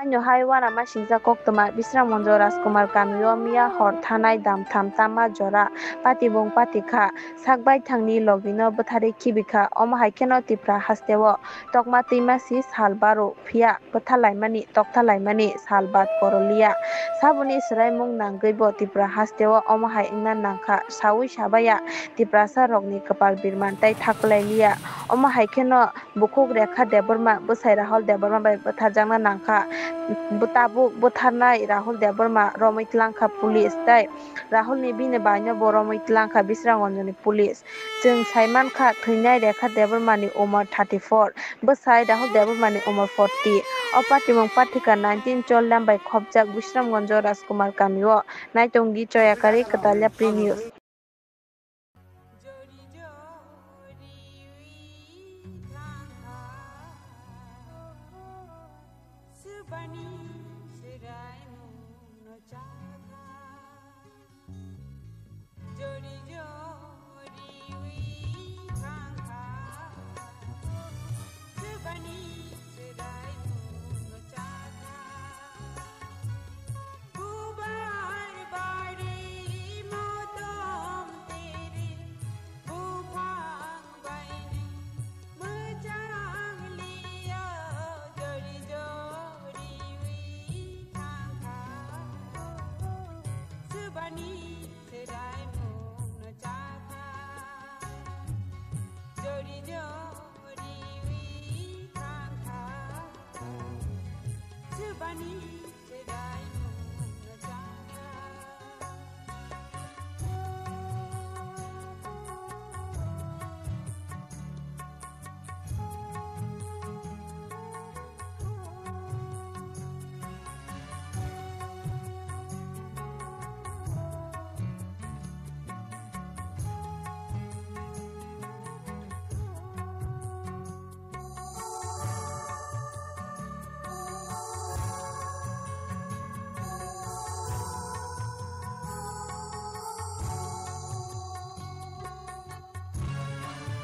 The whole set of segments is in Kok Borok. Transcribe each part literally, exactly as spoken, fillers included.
Haino hai uanamasingcha koktwma Bisramganjo Rajkumar kamio miya hor thanai damtham tama jora patibung patikha, sak baithangni logino bwtharwi khibikha, omo hai kheno Tipra hasteo tokma twimasi sal baro phiya bwthalaimani toktalaimani sal bad koroliya. Saboni swraimung nangwibo Tipra hasteo omo hai wngna nangkha, saui sabaya Tiprasa rokni kwpal birman tei thaklailiya. Omo hai kheno bukhuk Rekha Debbarma bwsai Rahul Debbarma bai bwtharjakna nangkha. Tabuk bwtharnai Rahul Debbarma romwi tlangkha police tei Rahulni bini baino bo romwi tlangkha Bisramganjoni police. Chwng sai mankha, thwinai Rekha Debbarmani umor thirty four, bwsai Rahul Debbarmani umor forty. O patimung pathika nineteen Chollam bai khopjak Bisramganjo Rajkumar kamio. Naitongi Choyakari, Katalya Print News.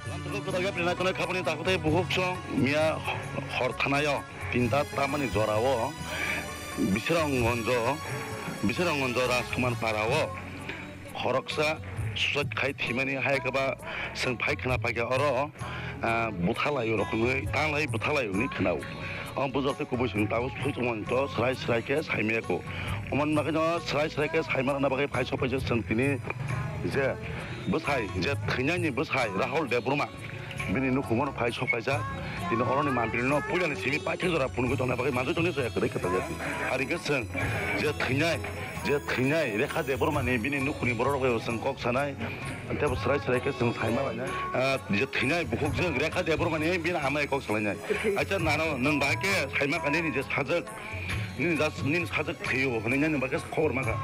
Lamthugo kwtal yapri naikolnai khabani takhuk tei bukhuk chwng miya hor thanaio tinta tamani jorao Bisramganjo, Bisramganjo Rajkumar parao khoroksa suicide khai thwimani hai khe ba chwng phai khna paikha oro, ah, bwthalai rok hwnwi tanglai bwthalai hwnwi khwnao. Omo bujok tei kubui chwng tabuk sui tongmani to swrai swrai khe saimaya kho. Omo ni bagwi no swrai swrai khe saima rwna bagwi phai sok paijak chwng tini je bwsai je thwinani bwsai Rahul Debbarma. Bini nukhungo no phai sok kaijak. Tini oroni mantri no puila ni simi paithak jora phunugwi tongna bagwi manjak tongni soya kwrwi kwtal ya. Hari khe chwng je thwinai, je thwinai Rekha Debbarma ni bini nukhuni borok rok bai chwng kok sanai. Tei bo swrai swrai khe chwng saima lainai. Ah, je thwinai bukhuk jwng Rekha Debbarma ni bini amai kok salainai. Acha nano nwng bahai khe saima kanini je sajak. Nini jas, nini sajak thwio hwnwi nini bagwi khobor mankha.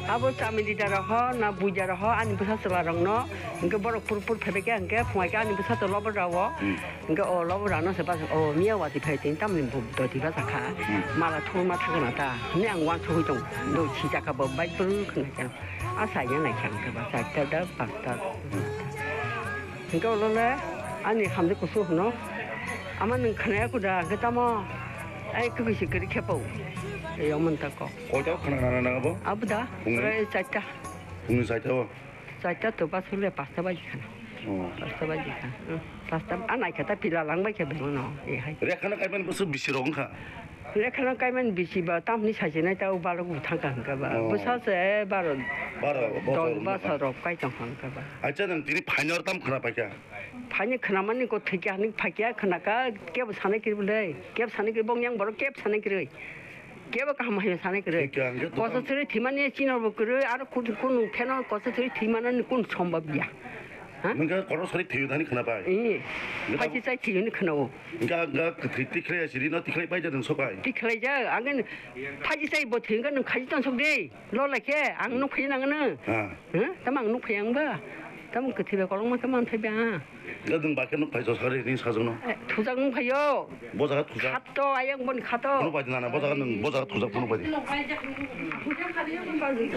Abo chamidi dara ho, na bui dara ho, ani bwsa chwla rokno, hwnkhe borok pur pur phaibai khe, hwnkhe phungai khe ani bwsa chwla bo rao, Hmm. hwnkhe o lobo rano se basa, o miya wati phai tini tamni bo doti basa kha, Hmm. mala thurma thangna ta, hwnwi ang uansugwi tongo, do sijak kha bo bai phuru khna khe, a sai ya nai khe hwnkhe ba, charta da, pasta. Hwnkhe ulo le ani hamjak kusu hwno, ama nwng khnaya kuda, hwnkhe tamo, ai kwkwi se kwrwi khe pao, e omo ta kok. Koita o khna nana nang abo? Abo da, Phungni? Prai charta. Phungni charta o? Charta to bus hole pasta baji khana. Oh. Pasta baji khana. Hmm. Pasta, a naikha ta pila langbai khe bengno, e hai. Rekhano kaiman bwswk bisi rok wngkha? Rekhano kaiman bisi ba, tamni sajinai ta o balok bo thangkha hwnkha ba. Oh. Bwsa se baro. Baro, baro Don wngkha. Basa rok kai tongkha hwnkha ba. Acha, nang tini phaino tam khna paikha? Phaini khnamani ko thwikya hwnwi phaikya khnakha, kebo sanai kwrwi bwlai, kebo sanai kwrwi, bong yang borok kebo sanai kwrwi. Kebo kaham hai sanai kwrwi. Thik khe ang khe kosa dukhan siri thimani chino bo kwrwi, aro kun-, kunu pheno kosa siri thimanani kun sombab ya. Ha? Nungkha kosa siri thiyo thani khna pai. Ee. Nungkha phachi chai thiyo ni khna o. Nungkha, nungkha kwthwi tikhlai siri no tikhlai pai jadon sokai. Tikhlai ja, ang phachi chai bo thiyo nung khaji ton sok de. Lolai khe ang nuk phai nang no. Ha. Ha? Tamo ang nuk phai ang ba. Tamo kwthwi ba kolong ma khe man phai ba. Gadung ba khe nuk phai jo sari ni sajung no. Eh, thujak nuk phai yo. Bo jaga thujak. Khat to ayang bon khat to. Phunuk bai di nana, bo jaga nung, bo jaga thujak phunuk bai di.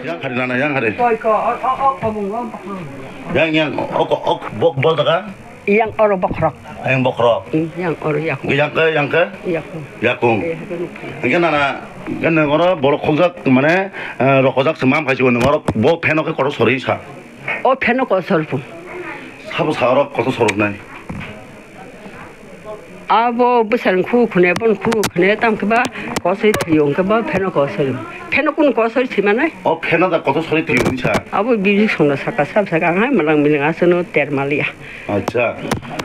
Yang hari nana, yang hari. Koi ko, o, o, o, o, bung, o, bung. Yang, yang, o, o, o, bo, bo jaga. Yang oro bokhorok. Yang bokhorok. Hmm, yang oro yakung. Yang ke, yang ke? Yakung. Yakung. Eh, yakung. Yang nana. Nwng oro borok khokjak, mane, eh, rokojak se mam khai se nwng oro bo pheno khe kotor sori sa. O pheno kotor sori pung. Sabo sa oro kotor sorok nai. Abo bwsarang khu khune, bon khu khune, tam khe ba kosoi thwiyo, hwnkhe ba pheno kosoi. Pheno kun kosoi thwi manai? O pheno da kotor sori thwiyo hinsa. Abo bibik songno saka sab saka, ang hai malang miling aswkno ter maliya. Acha.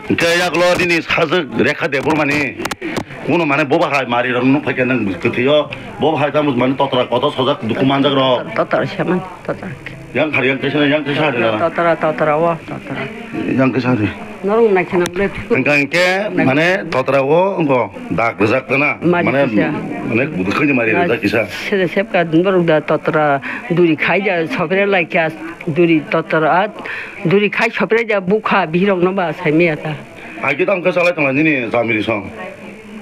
Hwnkhe yaklo nini sajwk Rekha Debbarmani kuno mane boba hai mari rok nuk phaikhe nwng kwthwio, boba hai tamo mane totra kotor sojak dukhu manjak rok. Totra se man, totra. Yang khar yang kaisa, yang kaisa hari na. Totra, totra, o, totra. Yang kaisa hari. Norok naikhe nang le. Hwnkhe hwnkhe mane totra o wngko dak rijak kana. Mari mane kisa. Mane budukhani mari rijak kisa. Sere sepka borok da totra duri khai da sopre laikha duri totra duri khai sopre da bukha birok no ba sai miya ta. Agi tam khe chalai tong nini jamiri song.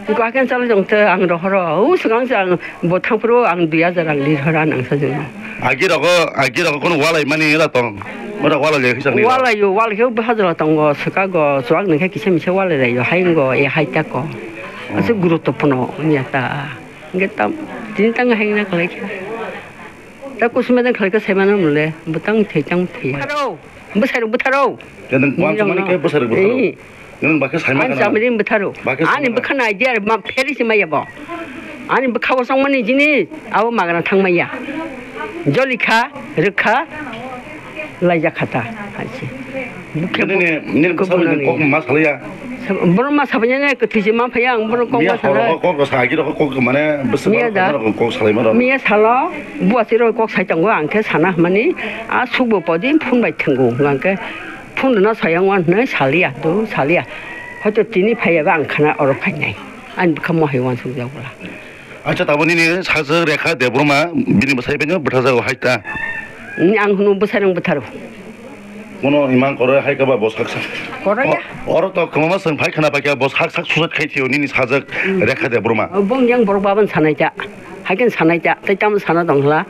Ko aken chalai tong te ang rohoro. U swkang se ang bo thang phuru ang dui hajar ang lir hora nang sa jung. Agi rogo, agi rogo kono walai mani ra tong. Ora walai le kisa ni. Walai yo, walai ke bhajar tongo, swka go, swak nang khe kisa misa walai rai yo, hai ngo, e hai ta ko. Ase guruttopurno niya ta. Nge tam, tin tang hai na khalai khe. Ta kusuma tang khalai khe sai mano mole, butang thai tang thai. Butharo, bwsai rok butharo. Ya nang kuan sumani khe bwsai rok butharo. Eh. Nwng bakhe saima. Ani kana? Chamri bwtharo. Bakhe ani saima. Bwkha nai dia ma pheri si maya bo. Ani bwkha bo songmani jini abo magana thangmaya. Joli kha, rwkha, laijak kha ta, hai se. Bwkhe nini, nini bwsarok ni kok ma salaya? Borok ma sabanya ne kwthwi se ma phaya ang borok kok ma sala. Miya horo kok sa agi rok kok mane bwsarok miya da. Kok salai ma rok. Miya salo buati rok kok sai tongo ang khe sana hwnmani a sukbo podi phone bai thwngo hwnkhe. Phone rwna sayang wan hwnwi saliya, do saliya. Hoito tini phaiya ba ang khana oro phainai. Ani bwkha mohai wansuk jak bwla. Acha, tabo nini sajwk Rekha Debbarma bini bwsai bai no bwtharjago hai ta. Ni ang hwnwi bwsai rang bwtharo. Kono imang koro hai kaba bo saksa. Koro ya. O-, oro to kwbangma chwng phai khna paikha bo sak sak suicide khai thio nini sajwk Rekha Debbarma. Bong yang borok baban sanai ta. Haikhe sanai ta, tei tamo sana tong hla?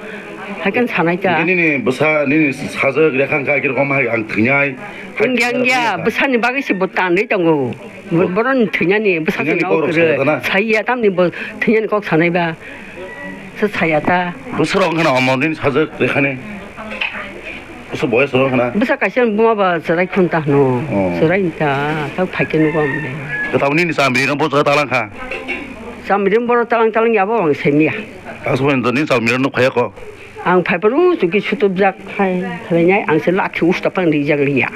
Haikhe sanai ta. Nini, nini bwsa, nini sajwk Rekha wngkha, haikhe rokom hai ang thwinai. Wngya, wngya, bwsani bagwi se bo tanwi tongo. Bo-, boroni thwinani bwsa thwinani no kok rok kwrwi. Saya tana? Saya tamni bo thwinani kok sanai ba. Se saya ta. Bwsarok wngkha na omo nini sajwk Rekhani? Bwsa boyes rok hana? Bwsa kaisa buma ba chwrai khun ta hwno. Oh. Chwrai ta, ta phaikhe nugo ang le. Kwtal nini chamri no bo jaga talang kha? Chamri no boro talang talang yabo ang semiya. Aswk ni chamri no phaiya ko? Ang phaiphuru chuki sutubjak hai khalainai ang se lathi usta pang rijak liya.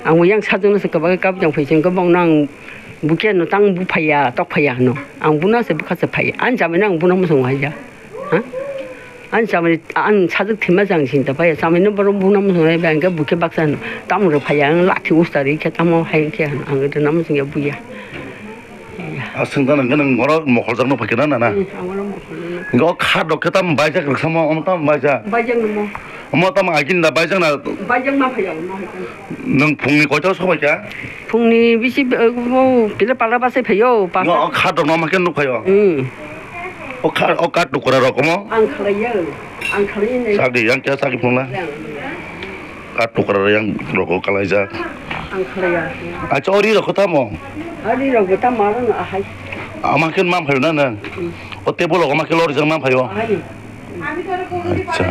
Ang bo yang sajwk no se kwbangkhe kap jang phai se hwnkhe bong no ang bukhe no tang buphaiya tokphaiya hwno. Ang buna se bwkha se phaiya. Ani chamri no ang buna muchung hai ya. Ha? Ani chamani, ani sajwk thwima jang sinta paiya, chamani borok buna muchungnai bai hwnkhe bukhe baksa hwno. Tamo rw phaiya, ang lathi usta ri khe tamo hai wngkhe hwno, ang rwna muchungya buya. A swngcharno hwnkhe nwng oro mokoljakno phaikhe na, na, na? Hmm, ang oro mokoljakno. Hwnkhe o khat rok khe tamo baijak rwkha mo, omo tamo baijak? Baijak nw mo. Omo tamo agini da baijak na? Baijak ma phaiya, omo hai khe. Nwng phungni koito sok phaikha? Phungni bisi, eh, bo, pila pala bachai phaio, pasta. No, o khat rok no ma khe nuk phaio? Hmm. O kha-, o kha tukra rok omo? Ang khlaiya, ang khlaiya. Sagdi, yang kya sagdi phunukla? Yang. Kha tukra rok yang rok o kalaijak. Ang khlaiya. Acha, o ri rok kho tamo? A ri rok bo tamo aro no ahai. Ama khe ma phaio na nang? Hmm. O table rok ama khe lori jang ma phaio? Ahai. Acha.